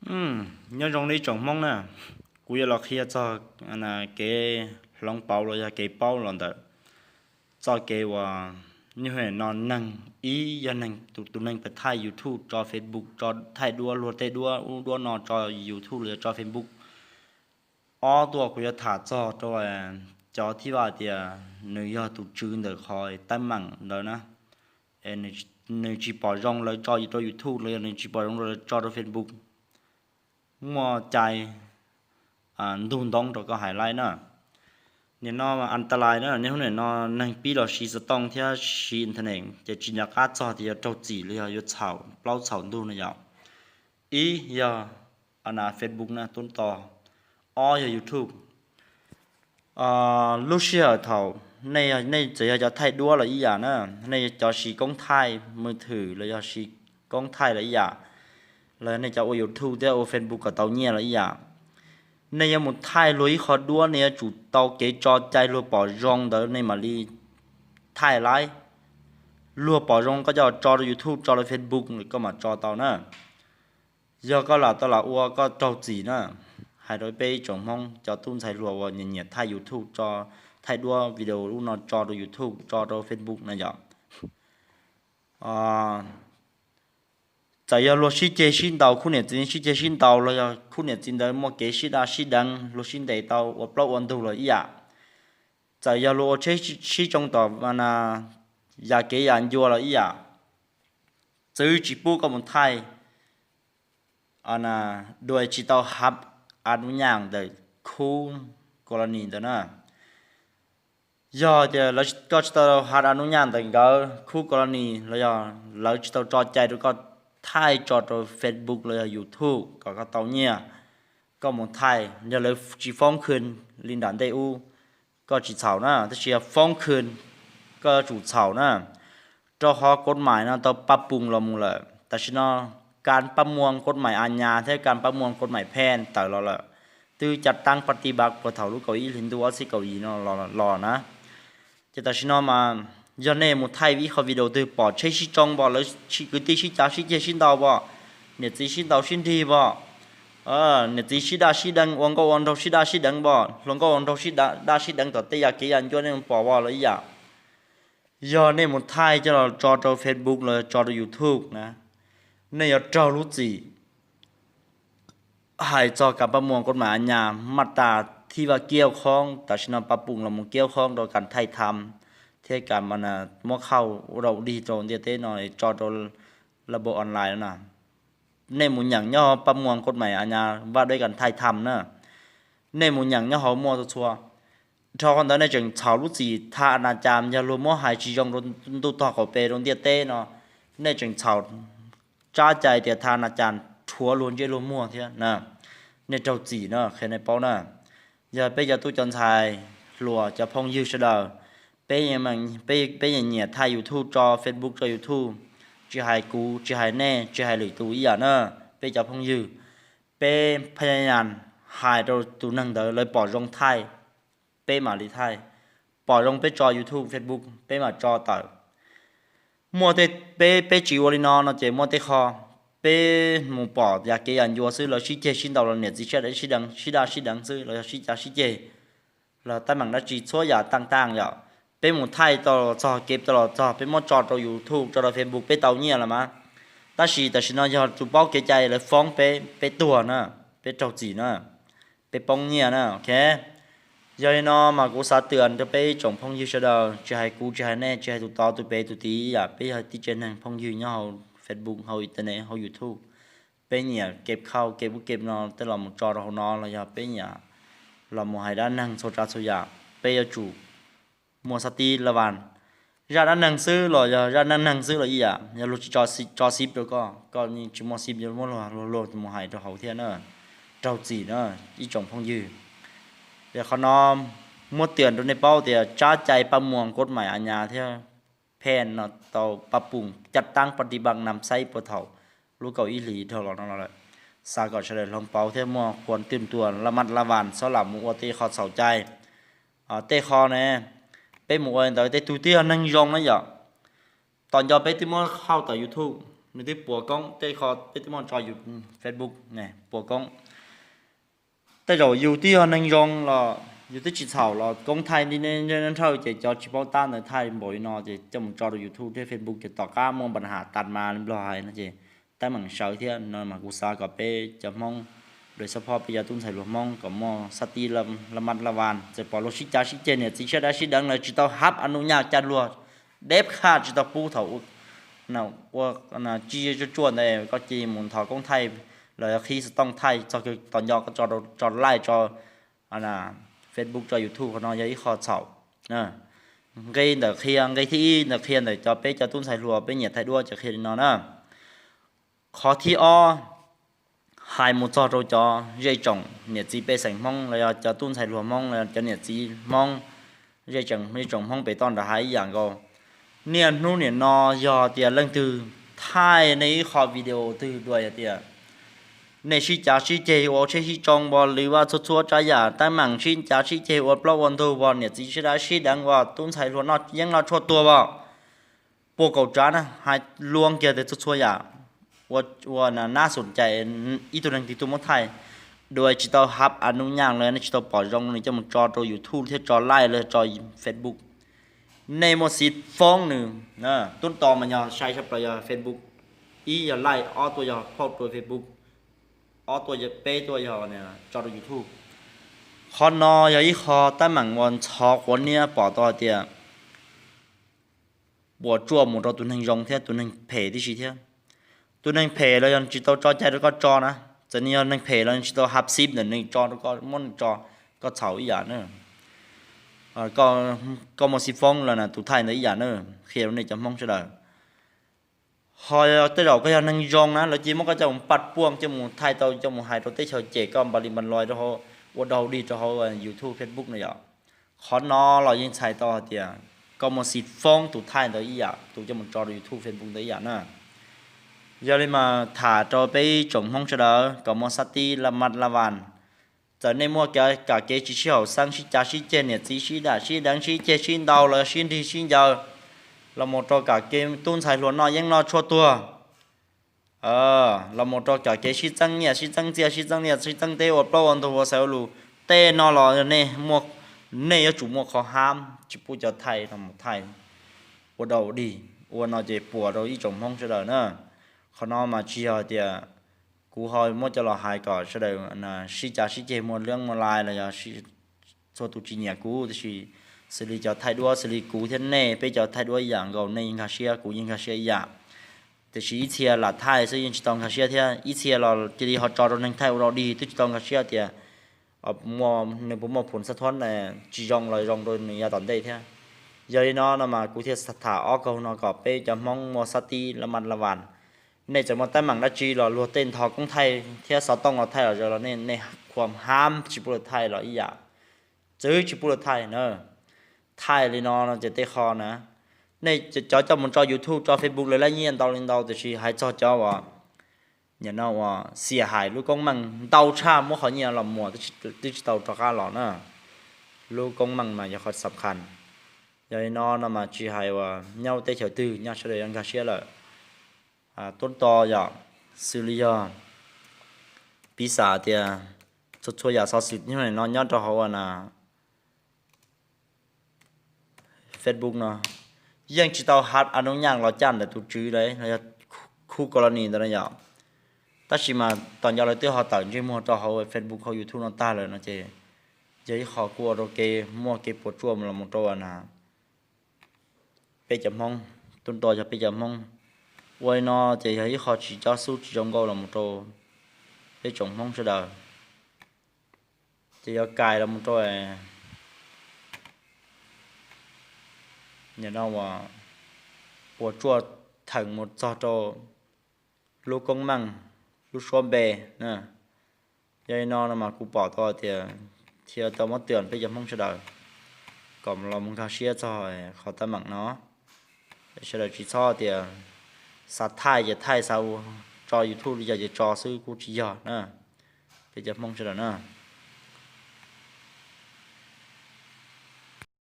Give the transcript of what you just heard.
Nyob zoo li tsoom Hmoob na, kuv yuav los qhia txog kev hloov pauv los yog kev paub los ntawm txoj kev uas nyuj no neeg ib yog neeg tus neeg pab thaij YouTube tso Facebook, tso thaij duab luag tej duab ub duab no tso YouTube los yog tso Facebook. Ob tuaj kuv yuav tham txog rau cov thib vaj tias nws yog tus tswv ntawm qhov teeb meem ntawd na, nws tsis pom zoo lawv tso rau YouTube los yog nws tsis pom zoo lawv tso rau Facebook. Muaj cai ntug ntoo rau koj hais laib na. Nim no antalais na, niaj hnub nim no neeg pib los siv xov tooj thiab siv internet ces tsis nco qab txog tias yuav raug txim los yog yuav txhaum plaub txhaum ntug no yom. Ib yog Facebook na, tub to. Ob yog YouTube. Lub sij hawm thaum nej, nej txawm yog cov thaij duab los ib yam na, nej cov siv koob thaij mws thwm los yog siv koob thaij los ib yam, los yog nej cov ua YouTube thiab ua Facebook kom tau nyiaj los ib yam. Nej yuav mus thaij luag ib qho duab nej yuav tsum tau kev tso cai luag pom zoo ntawd nej mam li thaij laib. Luag pom zoo koj coj tso rau YouTube tso rau Facebook koj mam tso tau na. Yog koj lam tau lam ua koj raug txim na. Hais rau peb ib tsoom Hmoob cov tub ntxhais hluas uas nyiam nyiam thaij YouTube tso, thaij duab video ub no tso rau YouTube tso rau Facebook na yom. Txawm yog luag sib ceg sib ntaus, khub niam txiv sib ceg sib ntaus los yog khub niam txiv ntawd muaj kev sib daj sib deev luag sib ntes tau ua plaub ua ntug los ib yam. Txawm yog luag ua tsheb sib tsoo tom yam kev yam ncua los ib yam, txwv tsis pub koj mus thaij dua tsis tau hab a nub nyaj ntawm khub colony ntawd na. Yog tias koj tsis tau hab a nub nyaj ntawm nkawd khub colony los yog lawv tsis tau tso cai rau koj thaij tso rau Facebook los yog YouTube kom koj tau nyiaj, koj mus thaij, yog lawv tsis foob khw li nram ntej ub, koj tsis txhaum na, tab sis yog foob khw koj yuav tsum txhaum na. Rau qhov kod mais no tau pab pung los mus lawm, tam sim no kas pab muas kod mais a nyas thiab kas pab muas kod mais phen tawm los lawm, twb cav taab pab ti npab puag thaum lub kaum ib hlis ntuj ob txhiab kaum yim no los na. Ces tam sim no mas yog nej mus thaij ib qho video twg pom tsheb sib tsoo pom lawv kwv tij sib cav sib ceg sib ntaus pom, niam txiv sib ntaus sib nrig pom, niam txiv sib daj sib deev ua nkauj ua nraug sib daj sib deev pom, hluas nkauj hluas nraug sib daj sib deev tom tej yam kev yam ncua nej mus pom pom los ib yam. Yog nej mus thaij coj los tso rau Facebook los tso rau YouTube na, nej yuav raug lub txim. Hais txog kas pab muas kod mais a nyas maj tas thib vaj kiab khoob, tam sim no pab pung los mus kiab khoob rau kas thaij tham thiab kas muab khauj ua dau dig rau ntiaj teb no tso rau lab npau online na. Nej mus nyeem nyob pab muas kod mais a nyas vaj dej kas thaij tham na, nej mus nyeem nyob hauv muaj txhua txhua. Dhau qhov ntawd nej tseem txhaum lub txim tha a nas cas, yog luag muab hais tsis zoo rau ntuj tog qaum pes rau ntiaj teb no, nej tseem txhaum tsab cai tias tha a nas cas rhuav luag ntsej luag muag thiab na. Nej raug txim na, qhia nej paub na. Yog peb cov tub cov ntxhais hluas cov phooj ywg sawv daws, peb, peb nyiam nyiam thaij YouTube tso Facebook tso YouTube, tsis hais kuv tsis hais nej tsis hais lwm tus ib yam na, peb cov phooj ywg, peb phaj yaj yas hais rau tus neeg ntawd lawv pom zoo thaij, peb mam li thaij, pom zoo peb tso YouTube Facebook peb mam tso tawm. Muaj tej, peb, peb tsis ua li no no ces muaj tej qho peb mus pom yam kev yam ncua xwb, lawv sib ceg sib ntaus los niam txiv sib daj sib deev xwb los yog sib cav sib ceg los teeb meem dab tsi txhua yam taaj taaj yom. Peb mus thaij tau los txog kev tau los txog peb muab tso rau YouTube tso rau Facebook peb tau nyiaj los mas. Tab sis tam sim no yog tus paub kev cai lawv foob peb, peb tuag na, peb raug txim na, peb poob nyiaj na, ok. Yog li no mas kuv xav twm rau peb ib tsoom phooj ywg sawv daws, tsis hais kuv tsis hais nej tsis hais tus tod tus pem tus tid yam, peb yog tib tsev neeg phooj ywg nyob hauv Facebook hauv internet hauv YouTube. Peb nyiam kev khauj kev ub kev no tej los mus tso rau hauv no los yog peb nyiam los mus hais dab neeg txhua tsav txhua yam, peb yuav tsum muaj xab tib la vas. Zaj dab neeg xwb los yog zaj neej neeg xwb los ib yam, yog luag tsis tso xib rau koj, koj yeej tsis muaj xib, yuav muab luag luag mus hais rau hauv thiab na, raug txim na ib tsoom phooj ywg. Ces qhov no muab twm rau nej paub tias tsab cai pab muas kod mais a nyas thiab phen no tau pab pung caj taab pab ti npab nam xaib puag thaum lub kaum ib hlis dhau los no lawm. Xav kom sawv daws hloov pauv thiab muaj khuam twm tuas la maj la vas, txhob lam mus ua tej qho txhaum cai. Tej qho ne, peb mus ua li ntawd tej tug twb yog neeg zoo na yom. Tom nco peb twb muab khauj tom YouTube, nws twb puas koob tej qho peb twb muab tso Facebook ne puas koob. Tej zaum yus twb yog neeg zoo los yus twb tsis txhaum los koob thaij nrhawj ces cov tsis paub tab ntawd thaij npaum li no ces coj mus tso rau YouTube thiab Facebook ces tom qab muaj npa ham tas mas li Nplog hais no ces teeb meem sawv thiab no mas kuv xav kom peb cov Hmoob dua xab phob peb cov tub ntxhais hluas Hmoob kom muaj xab tib laj maj laj vas, txawm pom luag sib cav sib ceg niam txiv sib dab sib deev lawv tsis tau hab a nub nyaj caj luag deb khaj tsis tau pub thaum ua tsis tsuaj tsuaj ntawd koj cia mus nthos koob thaij los yog qhib xov tooj thaij txog kawg tos nco koj tso laij tso Facebook tso YouTube qhov no yog ib qho txhaum. Nqe ntawm qhia, nqe thib ib ntawm qhia ntawm cov peb cov tub ntxhais hluas peb nyiam thaij duab ces qhia li no na. Qhov thib ob hais mus txog rau cov zej tsoom niam txiv pej xeem Hmoob los yog cov tub ntxhais hluas Hmoob los yog cov niam txiv Hmoob, zej tsoom Hmoob pem toj nram hav ib yam nkaus. Niaj hnub niam no yog tias leej twg thaij nej ib qho video twg dua yog tias nej sib cav sib ceg ua tsheb sib tsoo ua lwm vaj txhua txhua tsav yam teeb meem sib cav sib ceg ua plaub ua ntug ua niam txiv sib dab sib deev ua tub ntxhais hluas noj yeeb noj tshuaj tuag ua puas kaum tsav na hais luag kiag tias txhua txhua yam ua nab xum cais ib tug neeg twg tuaj muab thaij dua tsis tau hab a nub nyaj los nej tsis tau pom zoo nws coj mus tso rau YouTube thiab tso laij los tso Facebook. Nej muaj xim foob nws, tub to mas yog sai sab plaws yog Facebook, ib yog laij, ob tuaj yog phauj rau Facebook, ob tuaj peb tuaj yog tso rau YouTube. Qhov no yog ib qho teeb meem uas ntxhov quav niab pom tau hais tias puas tsuaj mus rau tus neeg zoo thiab tus neeg phem tib si thiab. Tus neeg phem los yog tsis tau tso cai rau koj tso na, txawm nws yog neeg phem los tsis tau hab xib ntawm nws tso rau koj muab nws tso, koj txhaum ib yam na. Koj muaj xim foob los tus thaij ntawd ib yam na, qhia rau nej cov Hmoob sawv daws. Ho tej zaum koj yog neeg zoo na lawv cia muab koj coj mus paj puaj coj mus thaij tau coj mus hais rau teb chaws cem koj npa li npa lais rau hauv ua dog dig rau hauv YouTube Facebook no yom. Qhov no los yeej txhais tau hais tias koj muaj xim foob tus thaij ntawd ib yam, tus coj mus tso rau YouTube Facebook ntawd ib yam na. Yog li mas tham rau peb ib tsoom Hmoob sawv daws kom muaj xab tib laj maj laj vas. Txawm nej muaj kam kev tsis sib haum xeeb sib cav sib ceg niam txiv sib dam sib deev sib ceg sib ntaus los sib nrig sib ncaws, los mus rau kam kev tub ntxhais hluas noj yeeb noj tshuaj tuag, los mus rau kam kev sib txeeb nyiaj sib txeeb txiaj sib txeeb liaj sib txeeb teb ua plaub ua ntug ua xaiv ua lus, tej no los nej, nej yuav tsum muaj qhov hab tsis pub cov thaij no mus thaij ua dog ua dig ua no ces puas rau ib tsoom Hmoob sawv daws na. Qhov no mas tsis yog tias kuv ho muab coj los hais kom sawv daws sib cav sib ceg muaj leeb muaj lais los yog txhua tus tsis nyiam kuv, tiam sis xws li cov thaij duab xws li kuv thiab nej peb cov thaij duab ib yam nkaus, nej yeej nkag siab kuv yeej nkag siab ib yam. Tiam sis ib txhia lam thaij xwb yeej tsis tau nkag siab thiab, ib txhia los cia li ho tso rau neeg thaij ua dog dig twb tsis tau nkag siab tias nws puas muaj phum xab thuab tsis zoo los zoo rau nws yav tom ntej thiab. Yog li no no mas kuv thiaj tham ob kaug no kom peb cov Hmoob muaj xab tib laj maj laj vas. Nej txawm muaj teeb meem dab tsi los luag tej ntho koob thaij thiab xov tooj los thaij los zaws los nej khuam hab tsis pub luag thaij los ib yam, txwv tsis pub luag thaij na. Thaij li no no ces tej qho na, nej cov coj mus tso YouTube tso Facebook lawv lab nyiaj ntau li ntau, tiam sis hais txog cov uas nim no uas xiam hais lub koob meej ntau tshaj muab qhov nyiaj los muag twb tsis tau rov qab los na. Lub koob meej mas yog qhov xam khas. Yog li no no mas tsis hais uas nyob teb chaws twg nyaj sawv daws yuav nkag siab lawm. Tuab to yom, xws li yog piv xam tias txhua txhua yam xov xwm no nyob rau hauv na Facebook no yeej tsis tau hab a nub nyaj los caj ntawm tus tswv los yog khu colony ntawd no yom. Tab sis mas tom nco lawv twb ho tawm ntsej muag rau hauv Facebook hauv YouTube no tag lawm no ces yog ib qho kuj ua rau kev muaj kev puas tsuaj los mus rau na peb cov Hmoob, tuab to yog peb cov Hmoob. Ua li no ces yog ib qho tsis cob xub tsis zoo nkauj los mus rau peb tsoom Hmoob sawv daws. Ces yuav kais los mus rau nim no uas puas tsuaj theem mus txog rau lub koob meej, lub suab npe. Yog li no no mas kuv pom tau tias thiaj tau muab twm peb cov Hmoob sawv daws kom los mus nkag siab txog qhov teeb meem no. Sawv daws tsis txhob tias xav thaij ces thaij, xav tso YouTube li cas ces tso xwb kuj tsis yog na. Peb cov Hmoob sawv daws na,